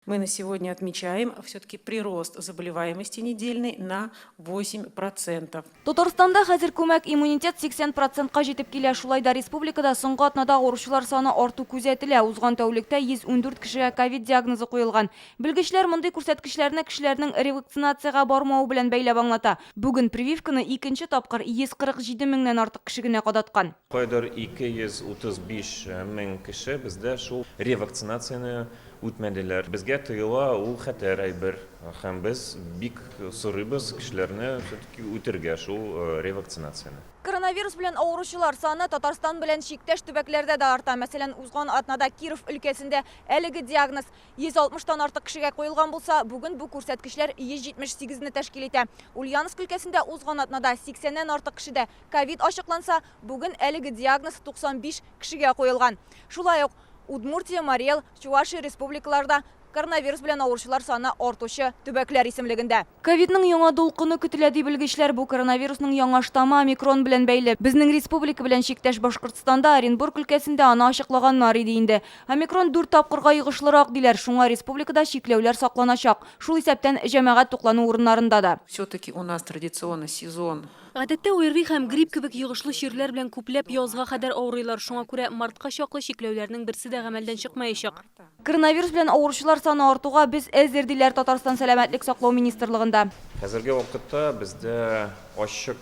Мы на сегодня отмечаем все-таки прирост заболеваемости недельный на 8%. Татарстанда хәзер күмәк иммунитет 80 процентка җитеп килә. Шулай да республикада соңгы атнада авыручылар саны арту күзәтелә. Узган тәүлектә 114 кешегә ковид диагнозы куелган. Белгечләр мондый күрсәткечләрне кешеләрнең ревакцинациягә бармавы белән бәйләп аңлата. Бүген прививканы икенче тапкыр 147 меңнән артык кеше генә кадаткан. Кайдыр 235 мең кеше бездә шул ревакцинацияне үтмәделәр. Безгә тоела, ул хәтәр әйбер. Һәм без бик сорыйбыз кешеләрне все-таки үтергә шул ревакцинацияне. Коронавирус белән авыручылар саны Татарстан белән чиктәш төбәкләрдә дә арта. Мәсәлән, узган атнада Киров өлкәсендә әлеге диагноз 160 тан артык кешегә куелган булса, бүген бу күрсәткечләр 178 не тәшкил итә. Ульяновск өлкәсендә узган атнада 80 нән артык кешедә ковид ачыкланса, бүген әлеге диагноз 95 кешегә куелган. Шулай ук Удмуртия, Марий Эл, Чувашия республикалары да коронавирус белән авыручылар саны артучы төбәкләр исемлегендә. Ковидның яңа дулкыны көтелә, ди белгечләр. Бу коронавирусның яңа штаммы омикрон белән бәйле. Безнең республика белән чиктәш Башкортстанда, Оренбург өлкәсендә аны ачыклаганнар иде инде. Омикрон дүрт тапкырга йогышлырак, диләр. Шуңа республикада чикләүләр сакланачак. Шул исәптән, җәмәгать туклану урыннарында да. Все-таки у нас традиционно сезон. Гадәттә, ОРВИ һәм грипп кебек йогышлы чирләр белән күпләп язга кадәр авырыйлар, шуңа күрә мартка чаклы чикләүләрнең берсе дә гамәлдән чыкмаячак. Коронавирус белән авыручылар саны артуга без әзер, диләр Татарстан Сәламәтлек саклау министрлыгында. Хәзерге вакытта бездә ачык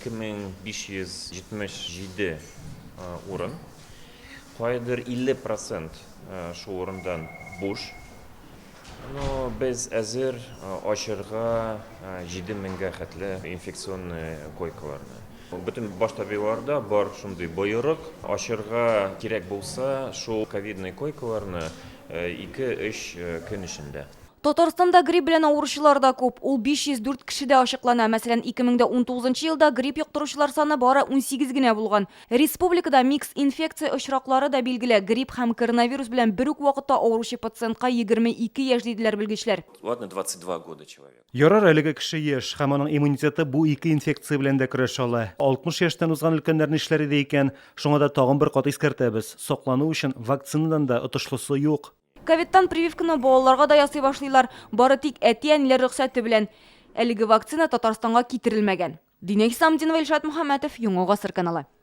2577 урын. Каядыр 50 процент шул урындан буш. Но без әзер ачырга 7000гә хәтле инфекционный койкаларны. Бөтен баш табибларда бар шундый боерык, ачырга кирәк булса, шул ковидный койкаларны ике-өч көн эчендә. Татарстанда грипп белән авыручылар да күп. Ул 504 кешедә ачыклана. Мәсәлән, 2019 елда грипп йоктыручылар саны бары 18 генә булган. Республикада микс инфекция очраклары да билгеле, грипп һәм коронавирус белән бер үк вакытта авыручы пациентка 22 яшь, диделәр белгечләр. Ладно, 22 года человеку. Ярар, әлеге кеше яшь, һәм аның иммунитеты бу ике инфекция белән дә көрәшә ала. 60 яшьтән узган өлкәннәр нишләр иде икән? Шуңа да тагын бер кат искәртәбез, саклану өчен вакцинадан да отышлысы юк. Ковидтан прививканы балаларга да ясый башлыйлар, бары тик әти-әниләр рөхсәте белән. Әлеге вакцина Татарстанга китерелмәгән. Динә Хисамтдинова, Илшат Мөхәммәтов, Яңа Гасыр каналы.